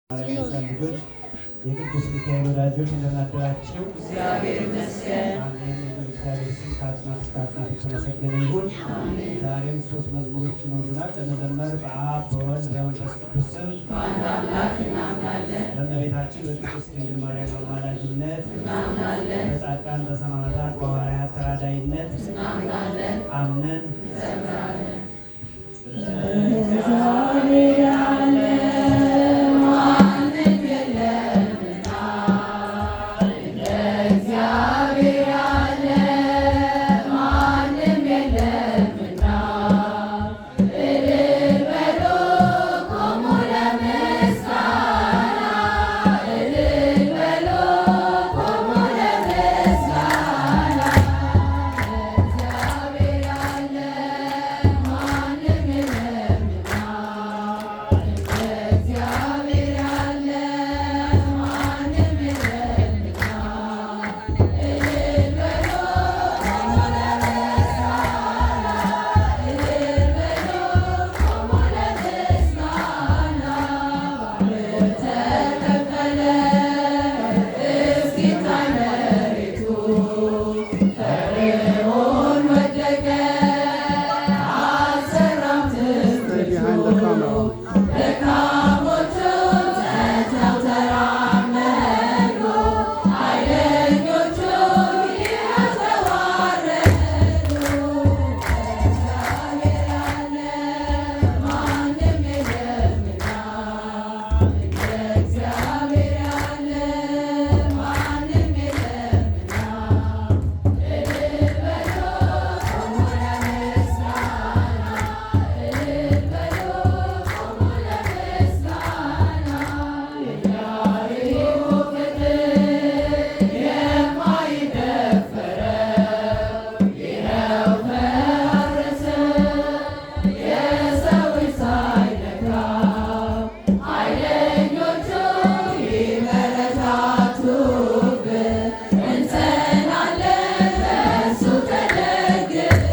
ልጆች፣ የቅዱስ ሚካኤል ወዳጆች፣ እንደምን አደራችሁ? እግዚአብሔር ይመስገን። አሜን። የእግዚአብሔር ስም ከአጽናፍ እስከ አጽናፍ የተመሰገነ ይሁን። ዛሬም ሶስት መዝሙሮች ይኖሩናል። ለመዘመር በአብ፣ በወልድ፣ በመንፈስ ቅዱስ ስም በአንድ አምላክ እናምናለን። በእመቤታችን በቅድስት ድንግል ማርያም አማላጅነት እናምናለን። በጻድቃን፣ በሰማዕታት፣ በሐዋርያት ተራዳኢነት እናምናለን። አምነን እንዘምራለን። እግዚአብሔር ያለ ማንም የለምና፣ እንደ እግዚአብሔር ያለ ማንም የለምና። እልል በሉ፣ ቁሙ ለምስጋና፣ እልል በሉ፣ ቁሙ ለምስጋና። እግዚአብሔር ያለ ማንም የለምና፣ እግዚአብሔር ያለ ማንም የለምና። እልል በሉ፣ ቁሙ ለምስጋና፣ እልል በሉ፣ ቁሙ ለምስጋና። ባህር ተከፈለ፣ እስኪታይ መሬቱ፣ ፈርዖን ወደቀ፣ አልሰራም Stay behind the camera. ደካሞቹ ጸንተው ተራመዱ፣ ኃይለኞቹ ይኸው ተዋረዱ። እግዚአብሔር ያለ ማንም የለምና፣ እግዚአብሔር ያለ ማንም የለምና። እልል በሉ፣ ቁሙ ለምስጋና፣ እልል በሉ፣ ቁሙ ለምስጋና። የኢያሪኮ ቅጥር የማይደፈረው ይኸው ፈረሰ፣ የሰው እጅ ሳይነካው። ኃይለኞቹ ይበረታቱብን፣ እንጸናለን በእርሱ ተደግፈን።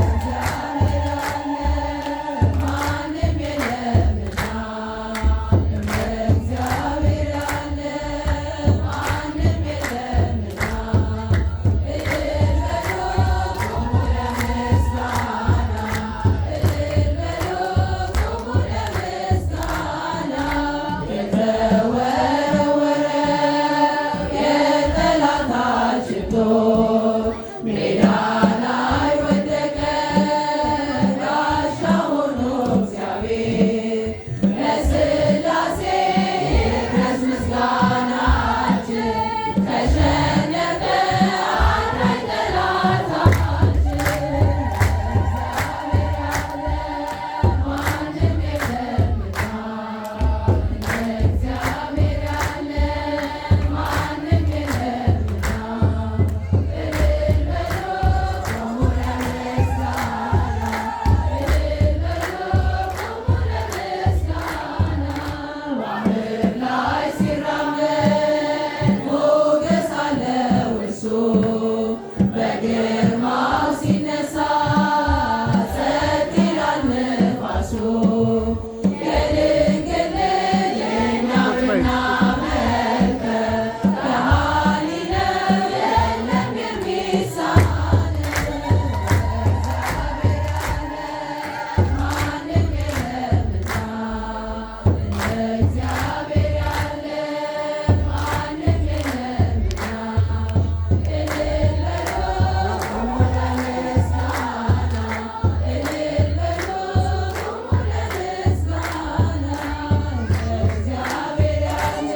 እግዚአብሔር ያለ ማንም የለምና፣ እግዚአብሔር ያለ ማንም የለምና። እልል በሉ፣ ቁሙ ለምስጋና፣ እልል በሉ፣ ቁሙ ለምስጋና። የተወረወረ የጠላታችን ጦር ሜዳ ላይ ወደቀ፣ ጋሻ ሆኖ እግዚአብሔር። ለሥላሴ ይድረስ ምስጋናችን፣ ተሸነፈ አዳኝ ጠላታችን። እግዚአብሔር ያለ ማንም የለምና፣ እግዚአብሔር ያለ ማንም የለምና። እልል በሉ፣ ቁሙ ለምስጋና፣ እልል በሉ፣ ቁሙ ለምስጋና። ባህር ላይ ሲራመድ ሞገስ አለው እርሱ፣ በግርማው ሲነሳ ጸጥ ይላል ነፋሱ። የድንግል ልጅ እኛ ምናመልከው ከሃሊ ነው፣ የለም የሚሳነው። እግዚአብሔር ያለ ማንም የለምና፣ እግዚአብሔር ያለ ማንም የለምና። እልል በሉ፣ ቁሙ ለምስጋና፣ እልል በሉ፣ ቁሙ ለምስጋና። እግዚአብሔር ያለ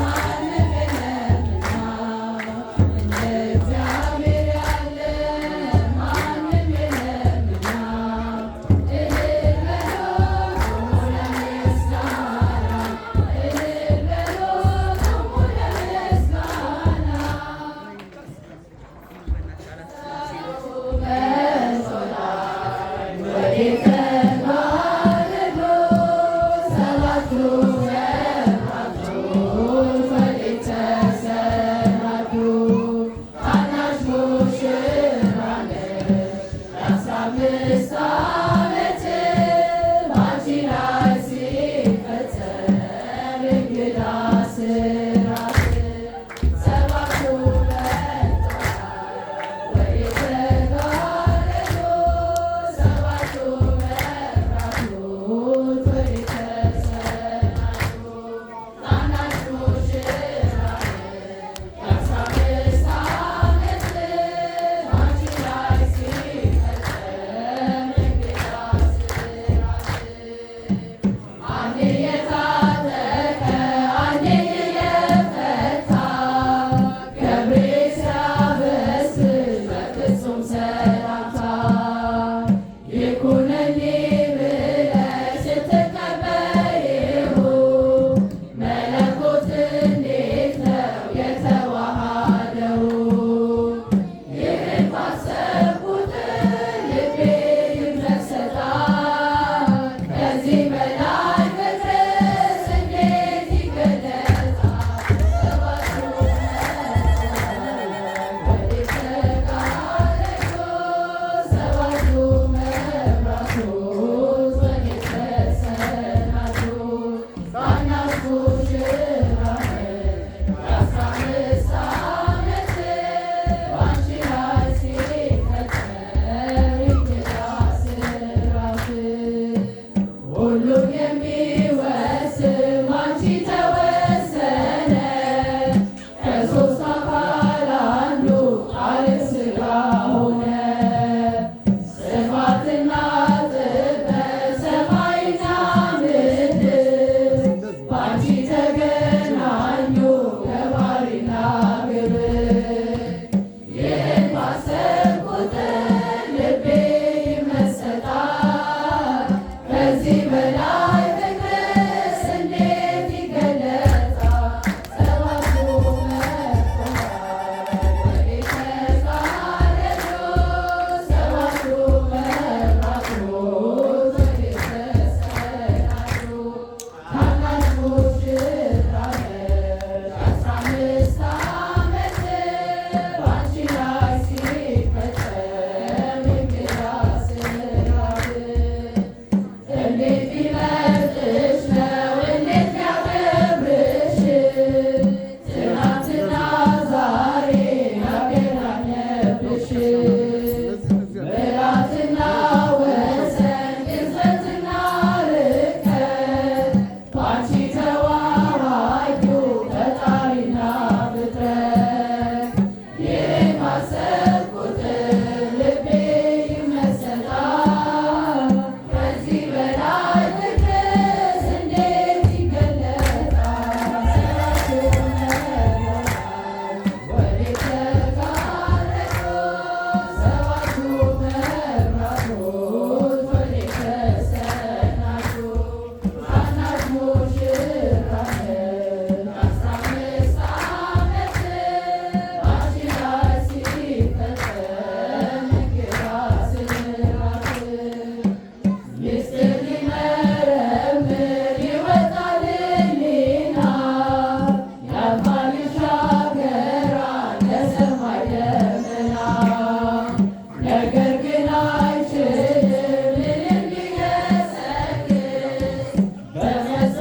ማንም የለምና፣ እግዚአብሔር ያለ ማንም የለምና። እልል በሉ፣ ቁሙ ለምስጋና፣ እልል በሉ፣ ቁሙ ለምስጋና። ወዴት ተጓደዱ ሰባቱ መብራቶች? ወዴት ተሰናዱ? ታናሽ ሙሽራ ነሽ የ15 ዓመት ባንቺ ላይ ሲፈጸም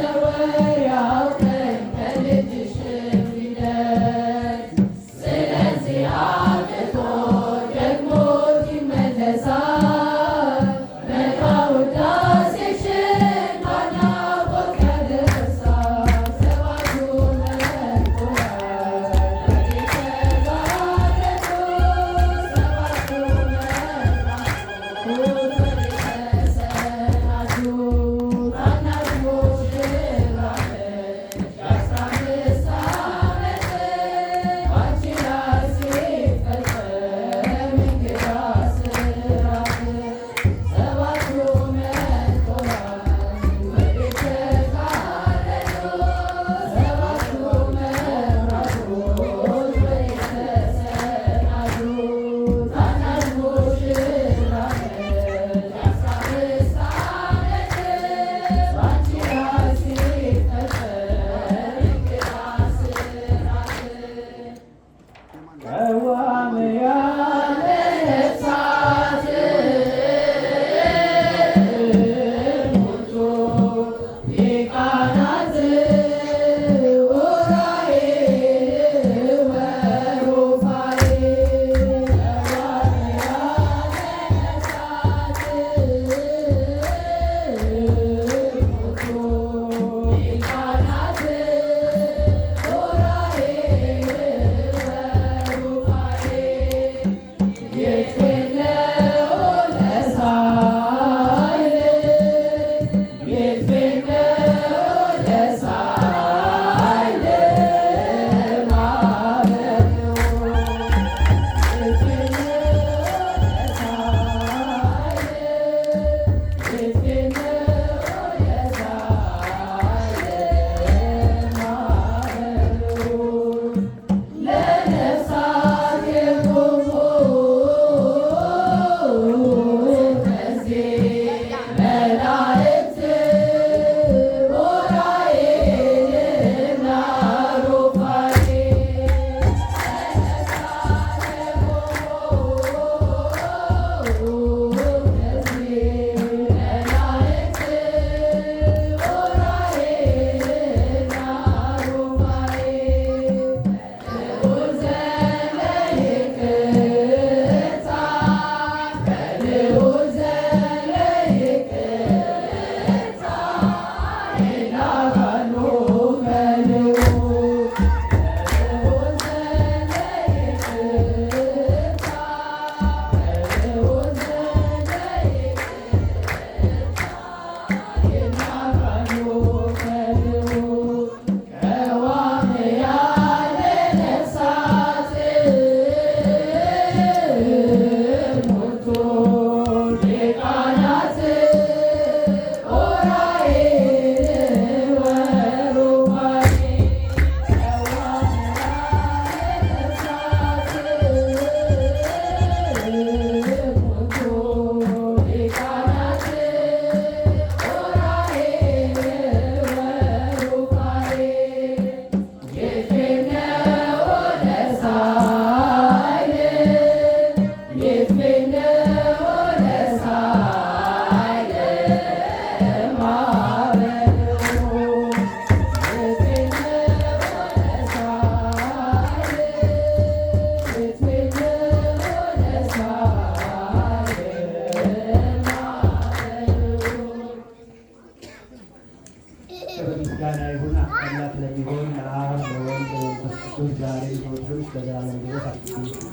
መሰወሪያው ቀኝ ከልጅሽም ሊለይ ስለዚህ አቅቶ ደግሞ ይመለሳል መልካ ውዳሴሽን ባድናቆት ያደርሳል። ሰባቱ መንጦላት ወዴተ ዛረቱ ሰባቱ መብራቱ ወዴተ ሰናዱ ታናሽ ሙሽራ ነሽ የ15 ዓመት ባንቺ ላይ ሲፈጸም እንግዳ ሥርዓት ሰባቱ መንጦላት ወዴተ ዛረቱ ሰባቱ መብራቱ ወዴተ ሰናዱ ታናሽ ሙሽራ ነሽ የ15 ዓመት ባንቺ ላይ ሲፈጸም እንግዳ ሥርዓት ቀዋምያነ ነፍሳት እሙንቱ ሊቃናት ኡራኤል ወሩፋኤል ቀዋምያነ ነፍሳት እሙንቱ ሊቃናት ኡራኤል ወሩፋኤል ይትፌነው ለሳይል ይትፌነው ለሳይል ማበው ይትፌነው ለሳይል ይትፌነው ለሳይል ማበው ለነፍሳት የቆሙ ከዚህ መላእክት ኡራኤልና ሩፋኤል ለነፍሳት የቆሙ ከዚህ መላእክት ኡራኤልና ሩፋኤል ልዑል ዘለይቅርታ ከልዑል ዘለይቅርታ ይላካሉ ከልዑል ከልዑል ዘለይቅርታ ከልዑል ዘለይቅርታ ይላካሉ ከልዑል ቀዋምያነ ነፍሳት እሙንቱ ሊቃናት ኡራኤል ወሩፋኤል ቀዋምያነ ነፍሳት እሙንቱ ሊቃናት ኡራኤል ወሩፋኤል ይትፌነው ለሳይል ይትፌነው ለሳይል ማበው ይትፌነው ለሳይል ይትፌነው ለሳይል ማበው ክብር ምስጋና ይሁን አምላክ ለሚሆን ለአብ ለወልድ ለመንፈስ ቅዱስ ዛሬም ዘወትርም እስከ ዘላለሙ ድረስ አሜን።